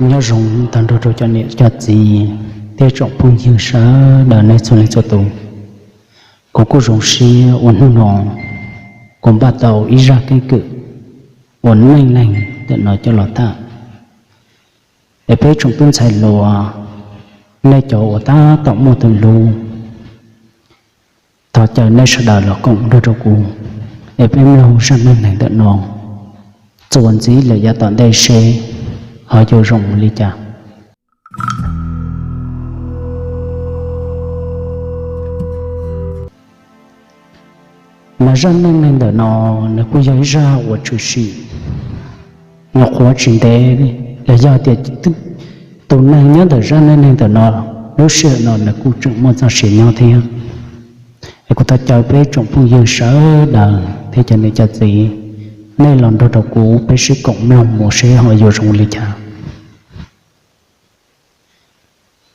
Nyob zoo tag nrho rau cov niam cov txiv thiab tsoom phooj ywg sawv daws nej txhua leej txhua tus. Kuv kuj zoo siab uas hnub no kuv npaj tau ib zaj keeb kwm uas neej neeg ntawm no coj los tham. Es peb tsoom tub ntxhais hluas, nej cov uas tab tom muaj tus hlub, thov caw nej sawv daws los koom nrog rau kuv, es peb mloog zaj neej neeg ntawm no txuas ntxiv lawm yav tom ntej seb ho yuav zoo li cas. Mas zaj neej neeg ntawm no nws kuj yog ib zaj uas tshwm sim nyuam qhuav tsis ntev, los yog tias tus neeg nyob ntawm zaj neej neeg ntawm no lub sij hawm no nws kuj tseem muaj txoj sia nyob thiab. Es kuv thov caw peb tsoom phooj ywg sawv daws thiab cov niam cov txiv, nej los nrog rau kuv peb sib koom mloog mus seb ho yuav zoo li cas.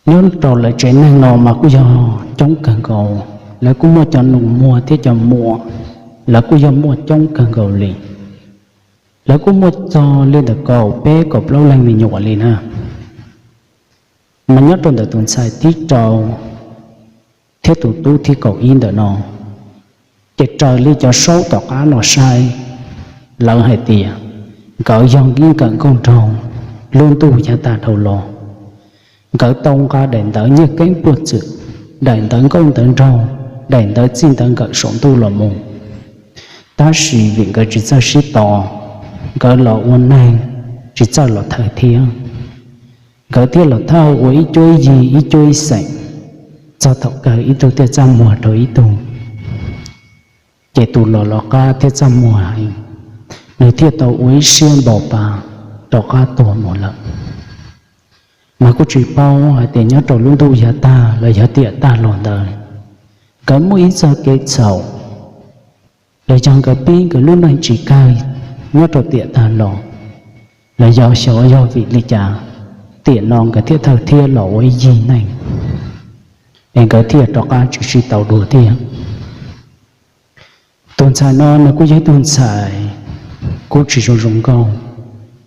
Nyob rau lawv tsev neeg no mas kuj yog coob kawg nkaus, lawv kuj muaj cov nus muag thiab cov muam, lawv kuj yog muaj coob kawg nkaus li. Lawv kuj muaj txog li ntawm kaum peb kaum plaub leeg me nyuam li na. Mas nyob rau ntawm tus ntxhais thib rau thiab tus tub thib kaum ib ntawm no, ces raws li cov saub tom qab no saib, lawv hais tias nkawd yog ib nkawm nkauj nraug lub ntuj yav tag dhau los. Nkawd tau nqa daim ntawv nyiaj keeb puag txwm, daim ntawv nkauj ntawv nraug, daim ntawv txij ntawv nkawm saum ntuj los mus. Tab sis vim nkawd tsis txawj sib tos, nkawd los ua neeg tsis txawj los thawj thiab. Nkawd thiaj los thawj ua ib cuab ib yig ib cuab ib xeem, txog thaum kawg ib tug thiaj txaj muag rau ib tug. Ces tus los los qab thiab txaj muag heev, nws thiaj tau ua ib siab npau pa rov qab tuag mus lawm. Mas kuj tsis paub hais tias nyob rau lub ntuj yav tag los yog tiam tag los ntawd, nkawd muaj ib txoj kev txhaum, los yog nkawd pib nkawd lub neej tsis kawg nyob rau tiam tag los, los yog xyov yog vim li cas tiam no nkawd thiaj thawj thiab los ua ib yig neeg, es nkawd thiaj rov qab tsis sib tau dua thiab. Tus ntxhais no nws kuj yog ib tug ntxhais kuj tsis zoo zoo nkauj,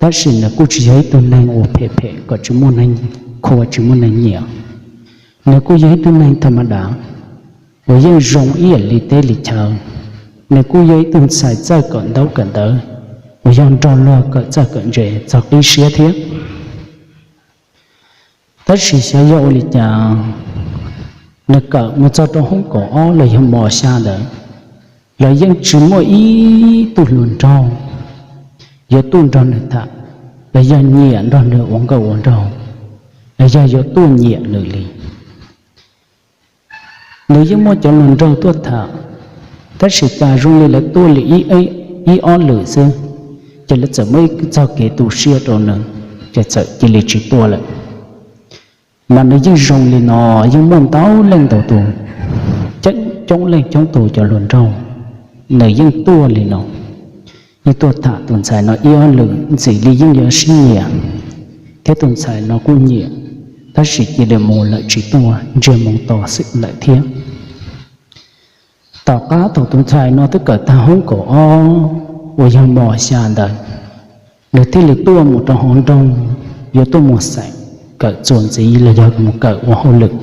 tab sis nws kuj tsis yog ib tug neeg uas phem phem kom tsis muaj neeg khua tsis muaj neeg nyiam. Nws kuj yog ib tug neeg tham ma das uas yeej zoo ib yam li teb li chaw. Nws kuj yog ib tug ntxhais txawj kawm ntaub kawm ntawv, uas yog nrog luag kawm txawj kawm ntse txog qib siab thiab. Tab sis xyov yog ua li cas, nws kawm mus txog rau hoob kaum ob los yog mos xya ntawd, los yeej tsis muaj ib tug hluas nraug yuav tuaj nrog nws tham, los yog nyiam nrog nws ua nkauj ua nraug, los yog yuav tuaj nyiam nws li. Nws yeej muaj cov hluas nraug tuaj tham, tab sis cas zoo li lawv tuaj li ib ob lwm xwb, ces lawv txawm muaj ib txoj kev tu siab rau nws, ces txawm cia li tsis tuaj lawm. Mas nws yeej zoo li no, yeej muaj ntau leej ntau tus, coob leej coob tus cov hluas nraug, nws yeej tuaj li no, yeej tuaj tham tus ntxhais no ib ob lwm ntxim li yeej yuav sib nyiam, thiab tus ntxhais no kuj nyiam, tab sis cia li mus lawm tsis tuaj, ntsiag mus tos xwm lawm thiab. Tom qab thaum tus ntxhais no twb kawm tag hoob kaum ob uas yog mos xya ntawd, nws thiaj li tuaj mus rau hauv nroog, yuav tuaj mus xeem kawm txuas ntxiv los yog mus kawm ua hauj lwm.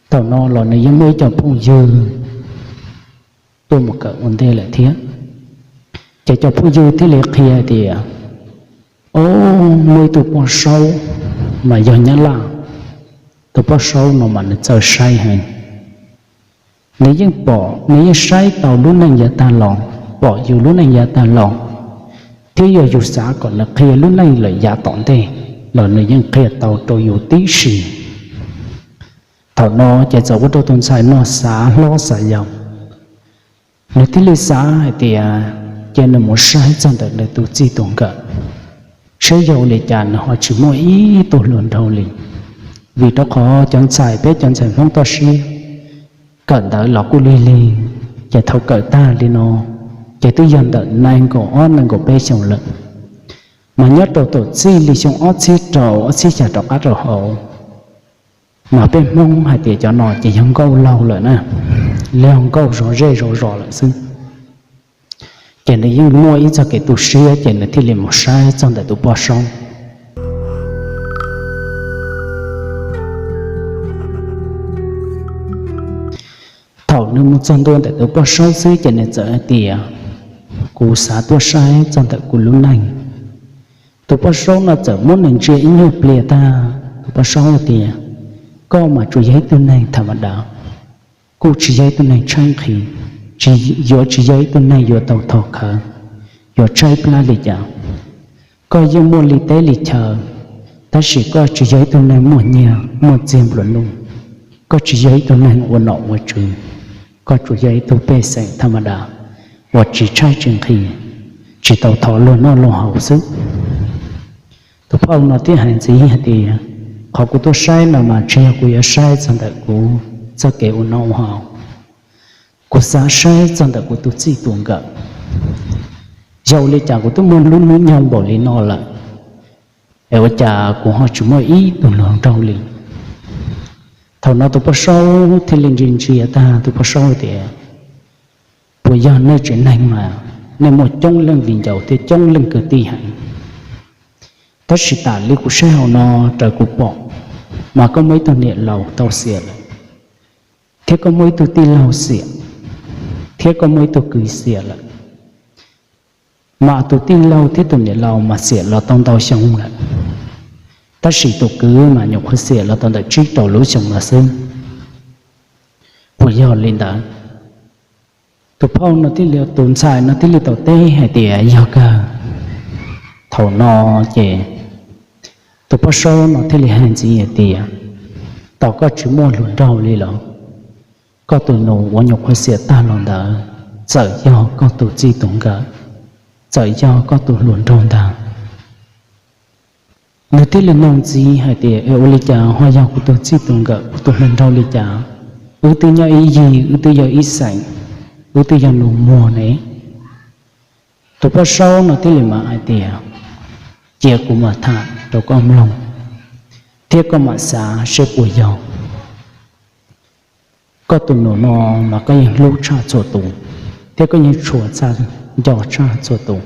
Thaum no los nws yeej muaj ib co phooj ywg tuaj mus kawm ua ntej lawm thiab. Ces cov phooj ywg thiaj li qhia tias, o, muaj ib tug poj saub mas yog Nyab Laj, tus poj saub no mas nws txawj saib heev. Nws yeej pom, nws yeej saib tau lub neej yav tag los, pom yus lub neej yav tag los, thiab yog yus xav kom nws qhia lub neej lawm yav tom ntej los nws yeej qhia tau rau yus tib si. Thaum no ces txawm ua rau tus ntxhais no xav hlob xav yau, nws thiaj li xav hais tias ces nws mus saib txog ntawm nws tus txij tus nkawm, saib yog ua li cas nws ho tsis muaj ib tug hluas nraug li. Vim rau qhov cov ntxhais, peb cov ntxhais Hmoob toj siab, kawm ntawv los kuj lig lig, ces thaum kawm tag li no ces twb yog ntawm nees nkaum ob nees nkaum peb xyoo lawm. Mas nyob rau thaum txij li xyoo ob txhiab rau ob txhiab xya rov qab rau hauv, mas peb Hmoob hais tias cov no ces yog nkauj laug lawm na, li yog nkauj zov zej zov zos lawm xwb. Ces nws yeej muaj ib txoj kev tu siab ces nws thiaj li mus saib txog ntawm tus poj saub. Thaum nws mus txog ntua ntawm tus poj saub xwb ces nws txawm hais tias, kuv xav tuaj saib txog ntawm kuv lub neej. Tus poj saub no txawm muab nws ntsia ib nyuag pliag tag, tus poj saub hais tias, koj mas tsuas yog ib tug neeg tham ma dav, kuj tsis yog ib tug neeg tshaib nqhis, yuav tsis yog ib tug neeg yuav tau thov khawv, yuav tshaib plab li cas. Koj yeej muaj li teb li chaw, tab sis koj tsis yog ib tug neeg muaj nyiaj muaj txiag nplua nuj. Koj tsis yog ib tug neeg ua nom ua tswv, koj tsuas yog ib tug pej xeem tham ma dav uas tsis tshaib tsis nqhis, tsis tau thov luag noj luag haus xwb. Tus phauj no thiaj hais ntxiv hais tias, qhov kuv tuaj saib no mas tsis yog kuv yuav saib txog ntawm kuv txoj kev ua noj ua haus, kuv xav saib txog ntawm kuv tus txij tus nkawm. Yog ua li cas kuv twb muaj lub hnub nyoog npaum li no lawm es ua cas kuv ho tsis muaj ib tug hluas nraug li? Thaum no tus poj saub thiaj li ntsia ntsia tag, tus poj saub tias, puas yog nej tsev neeg mas nej muaj coob leej viv ncaus thiab coob leej kwv tij heev, tab sis tas li kuv saib hauv no raws kuv pom mas koj muaj ib tug niam laus tau xiam lawm, thiab koj muaj ib tug tij laug xiam, thiab koj muaj ib tug kwv xiam lawm. Mas tus tij laug thiab tus niam laus mas xiam los tau ntau xyoo lawm, tab sis tus kwv mas nyuam qhuav xiam los tau ntawm tsib rau lub xyoo no xwb. Puas yog li ntawd? Tus phauj no thiaj li, tus ntxhais no thiaj li tau teb hais tias, yog kawg. Thaum no ces tus poj saub no thiaj li hais ntxiv hais tias, tos koj tsis muaj hluas nraug li los? Koj tus nus uas nyuam qhuav xiam tag los ntawd txawm yog koj tus txij tus nkawm, txawm yog koj tus hluas nraug ntag. Nws thiaj li nug ntxiv hais tias, ua li cas ho yog kuv tus txij tus nkawm, kuv tus hluas nraug li cas? Wb twb nyob ib yig, wb twb yog ib xeem, wb twb yog nus muag ne. Tus poj saub no thiaj li mam hais tias, cia kuv mam tham rau koj mloog, thiab koj mam xav seb puas yog. Koj tus nus no mas koj yeej hlub tshaj txhua tus, thiab koj yeej tshua txaj nco tshaj txhua tus.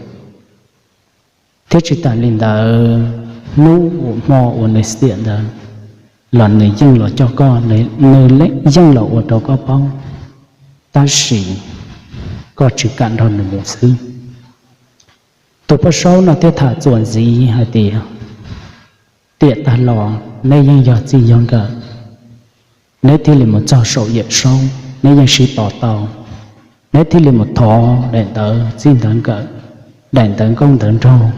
Thiab tsis tas li ntawd, hnub uas hmo uas nws xiam ntawd los nws yeej los coj koj, nws yeej los ua rau koj paub, tab sis koj tsis kam nrog nws mus xwb. Tus poj saub no thiaj tham txuas ntxiv hais tias, tiam tag los neb yeej yog txij yog nkawm, neb thiaj li mus txog saum Yawm Saub, neb yeej sib tos tau, neb thiaj li mus thov daim ntawv txij ntawv nkawm, daim ntawv nkauj ntawv nraug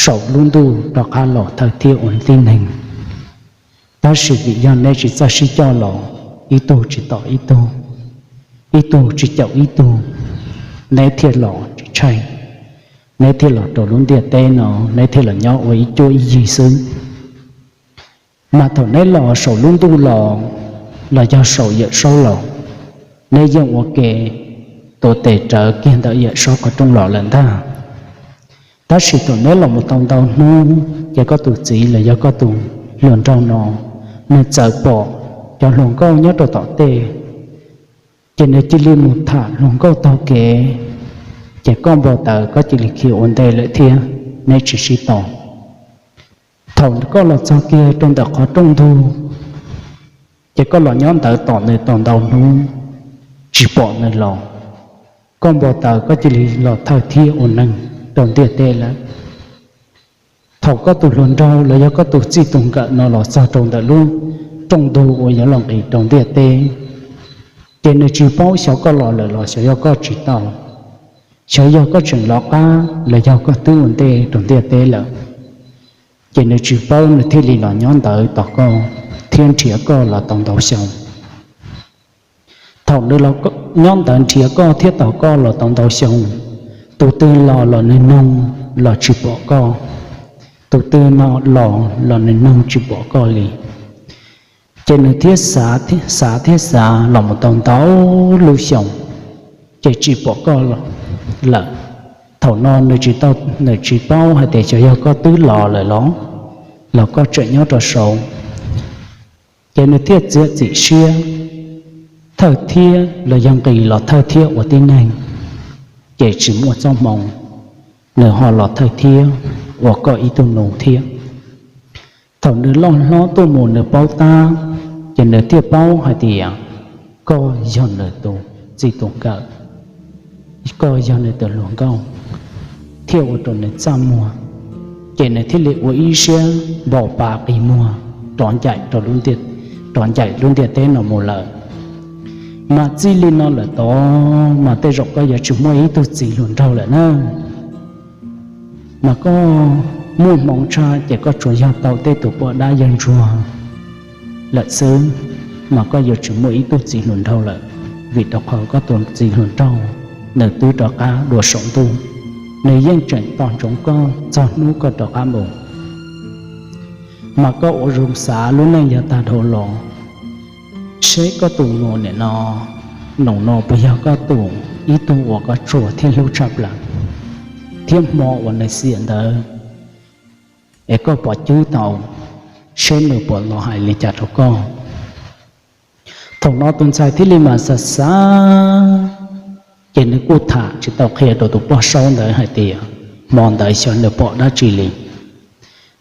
saum lub ntuj rov qab los thawj thiab ua tib neeg. Tab sis vim yog neb tsis txawj sib coj los, ib tug tsis tos ib tug, ib tug tsis caum ib tug, neb thiaj los tsis tshaij, neb thiaj los rau lub ntiaj teb no, neb thiaj los nyob ua ib cuab ib yig xwb. Mas thaum neb los saum lub ntuj los, los yog saum Yawm Saub los, neb yeej ua ke tuav tes rawv kiag ntawm Yawm Saub qhov rooj los lawm ntag. Tab sis thaum neb los mus tau ntau hnub, ces koj tus txiv los yog koj tus hluas nraug no, nws txawm pom cov hluas nkauj nyob rau tom tej, ces nws cia li mus tham hluas nkauj taug kev, ces koj npau taws koj cia li khiav ua ntej lawm thiab, neb tsis sib tos. Thaum koj los txog kiag rau ntawm qhov rooj ntug, ces koj los nyob ntawd tos nws tau ntau hnub, tsis pom nws los, koj npau taws koj cia li los thawj thiab ua neeg rau ntiaj teb lawm. Thaum koj tus hluas nraug los yog koj tus txij tus nkawm no los txog rau ntawm lub rooj ntug uas yuav los nqis rau ntiaj teb, ces nws tsis paub xyov koj los lawm los xyov yog koj tsis tau, xyov yog koj tseem lov qab los yog koj twb ua ntej rau ntiaj teb lawm. Ces nws tsis paub, nws thiaj li los nyob ntawd tos koj thiab nrhiav koj los tau ntau xyoo. Thaum nws nyob ntawd nrhiav koj thiab tos koj los tau ntau xyoo, tus twg los los nws noog los tsis pom koj, tus twg no los los nws noog tsis pom koj li. Ces nws thiaj xav thiab xav los mus tau ntau lub xyoo, ces tsis pom koj lawm. Thaum no nws tsis tau, nws tsis paub hais tias xyov yog koj twb los lawm los, los koj tseem nyob rau saud. Ces nws thiaj txiav txim siab thawj thiab los yog nqis los thawj thiab ua tib neeg, ces tsis muaj txoj hmoo nws ho los thawj thiab ua koj ib tug nus thiab. Thaum nws loj hlob tuaj mus nws paub tab, ces nws thiaj paub hais tias koj yog nws tus txij tus nkawm, koj yog nws tus hluas nkauj, thiaj ua rau nws txaj muag. Ces nws thiaj li ua ib siab npo pa qi muag rov ncaim rau, rov ncaim lub ntiaj teb no mus lawm. Mas txij li no lawm tod mas tej zaum koj yuav tsis muaj ib tug txiv hluas nraug lawm na. Mas koj muaj hmoov tshaj ces koj tsuas yog tau tej tus poj dab yawg ntsuag lawm xwb, mas koj yuav tsis muaj ib tug txiv hluas nraug lawm, vim rau qhov koj tus txiv hluas nraug nws twb rov qab dua saum ntuj, nws yeej tseem tos ntsoov koj txog hnub koj rov qab mus. Mas koj ua zoo xav lub neej yav tag dhau los, seb koj tus nus nim no, nus no puas yog koj tus, ib tug uas koj tshua thiab hlub tshaj plaws, thiab hmo uas nws xiam ntawd es koj pom cwb tau, seb nws puas los hais li cas rau koj. Thaum no tus ntxhais thiaj li mas xav xav, ces nws kuj tham tsis tau qhia rau tus poj saub ntawd hais tias hmo ntawd xyov nws pom dab tsi li.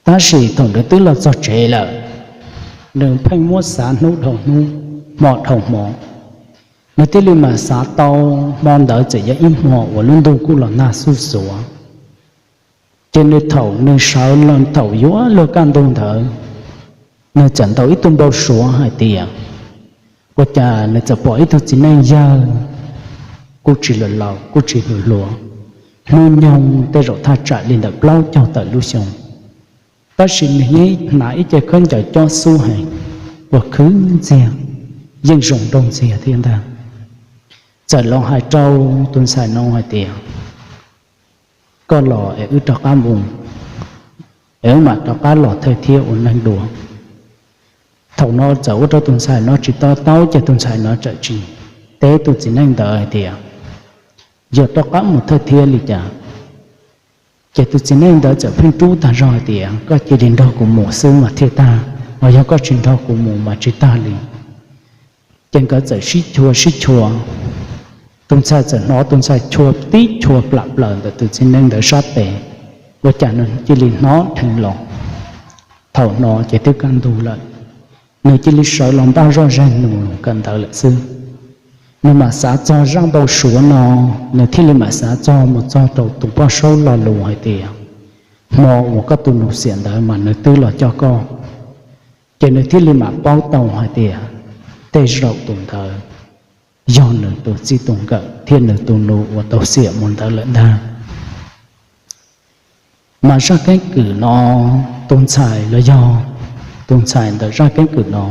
Tab sis thaum nws twb los txog tsev lawm, nws pheej muab xav hnub dhau hnub, hmo dhau hmo, nws thiaj li mas xav tau hmo ntawd txawm yog ib hmo uas lub ntuj kuj los nag xuj xuav. Ces nws thaum nws sawv los thaum yuav luag kaj ntug ntawd, nws txawm ntaus ib tug npau suav hais tias ua cas nws txawm pom ib tug txiv neej yawg kuj tsis laus laus kuj tsis hluas hluas, hnub nyoog tej zaum thaj tsam li ntawm plaub caug tawm lub xyoo, tab sis nws yeej hnav ib ce khaub ncaws cob xub heev uas khwv ntxiag, yeej zoo nraug ntxiag thiab ntag. Txawm los hais rau tus ntxhais no hais tias koj los es wb rov qab mus, es wb mam rov qab los thawj thiab ua neej dua. Thaum no txawm ua rau tus ntxhais no tsis to taub ces tus ntxhais no txawm tsis teb tus txiv neej ntawd hais tias yog rov qab mus thawj thiab li cas. Ces tus txiv neej ntawd txawm pheej rub tag zog hais tias koj cia li nrog kuv mus xwb mas thiaj tag, ho yog koj tsis nrog kuv mus mas tsis tag li. Ces nkawd txawm sib chua sib chua, tus ntxhais txawm hnov tus ntxhais chua tib chua plam plaws ntawm tus txiv neej ntawd sab tes, ua cas nws cia li hnov dheev los. Thaum no ces twb kaj ntug lawm, nws cia li sawv los npaj zoj zeeg nws kawm ntawv lawm xwb. Nws mam xav txog zaj npau suav no, nws thiaj li mam xav txog mus txog rau tus poj saub lo lus hais tias hmo uas koj tus nus xiam ntawd mas nws twb los coj koj. Ces nws thiaj li mam paub tau hais tias tej zaum tus ntawd yog nws tus txij tus nkawm thiab nws tus nus uas tau xiam mus ntawd lawm ntag. Mas zaj keeb kwm no, tus ntxhais los yog tus ntxhais ntawm zaj keeb kwm no,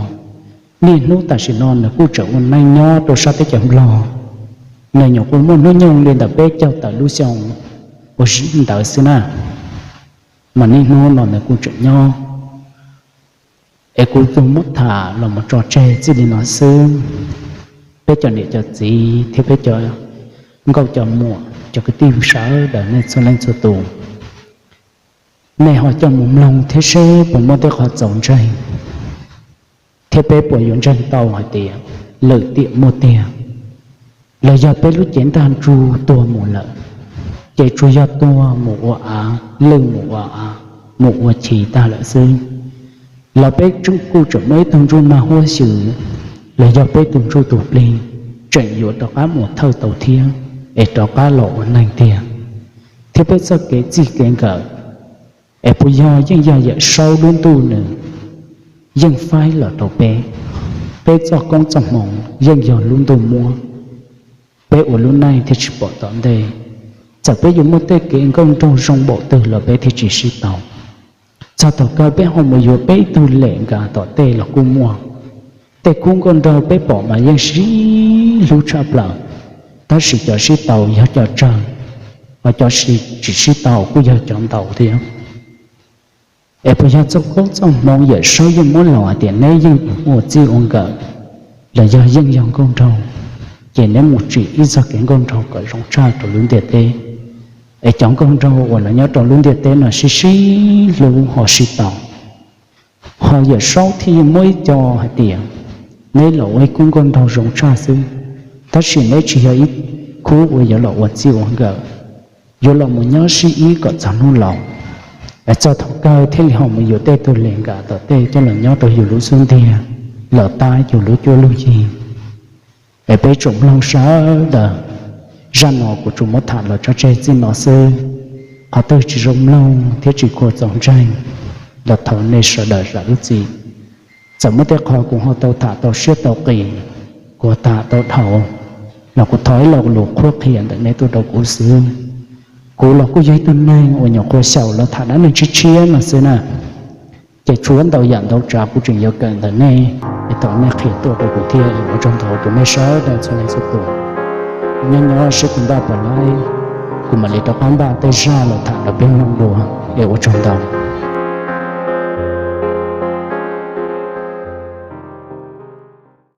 niaj hnub tam sim no nws kuj tseem ua neej nyob rau sab teb chaws Nplog. Nws nyuam qhuav muaj hnub nyoog li ntawm peb caug tawm lub xyoo ua ntawd xwb na, mas niaj hnub no nws kuj tseem nyob. Es kuv tsuas muab tham los mus tso tseg txij li no xwb. Peb cov niam cov txiv thiab peb cov nkauj cov muam, cov kwv tij sawv daws nej txhua leej txhua tus, nej ho coj mus mloog thiab seb puas muaj tej qhov txaus ntseeg, thiab peb puas yuav ntseeg tau hais tias lwm tiam muaj tiag, los yog peb lub cev ntaj ntsug tuag mus lawm, ces tsuas yog tuag mus ua av, lwj mus ua av, mus ua chiv tag lawm xwb. Los peb kuj tseem muaj ib tug ntsuj nag huab xyw, los yog peb tus ntsuj tus plig tseem yuav rov qab mus thawj tau thiab, es rov qab los ua neeg tiag, thiab peb txoj kev txij kev nkawm, es puas yog yeej yog Yawm Saub lub ntuj nws yeej faib los rau peb, peb txoj koob txoj hmoov yeej yog lub ntuj muab, peb ua lub neej thiaj tsis pom tom ntej. Txawm peb yuav muaj tej kev nkauj nraug zoo npaum twg los peb thiaj tsis sib tau. Txog thaum kawg peb ho mus yuav peb ib tug lem nkag tom tej los kuj muaj. Tej khub nkauj nraug peb pom mas yeej sib hlub tshaj plaws, tab sis cov sib tau yog cov tsawg, ho cov tsis sib tau kuj yog cov ntau thiab. Es puas yog txoj koob txoj hmoov Yawm Saub yeej muab los hais tias neb yeej ua txij ua nkawm, los yog yeej yog nkauj nraug, ces neb mus tsim ib txoj kev nkauj nraug kom zoo tshaj rau lub ntiaj teb, es cov nkauj nraug uas los nyob rau lub ntiaj teb no sib sib hlub ho sib tau. Ho Yawm Saub thiaj yeej muab ib co hais tias neb los ua ib khub nkauj nraug zoo tshaj xwb, tab sis neb tsis yog ib khub uas yuav los ua txij ua nkawm, yuav los mus nyob sib ib kom txog hnub laus, es txog thaum kawg thiaj li ho mus yuav tej tug lem nkag tom tej coj los nyob rau yus lub xub ntiag, los tab yus lub cuab lub yig. Peb tsoom mloog sawv daws, zaj no kuv tsuas muab tham los tso tseg txij no xwb. Qhov twg tsis zoo mloog thiab tsis khuam txaus ntseeg los thov nej sawv daws zam lub txim. Txawm muaj tej qho kuv ho tau tham tau siab tau qis, kuv tham tau dhau, los kuv thov ib lo lus qhuab qhia ntawm nej tuaj rau kuv xwb. Kuv los kuj yog ib tug neeg uas nyuam qhuav xyaum los tham dab neeg tshiab tshiab no xwb na. Ces tshuav ntau yam ntau tsav kuv tseem yuav kawm ntawm nej, es thov nej qhia tuaj rau kuv thiab. Ua tsaug ntau rau nej sawv daws txhua leej txhua tus. Nyob nyob seb kuv npaj puas laib, kuv mam li rov qab npaj tej zaj los tham rau peb mloog dua. Es ua tsaug ntau.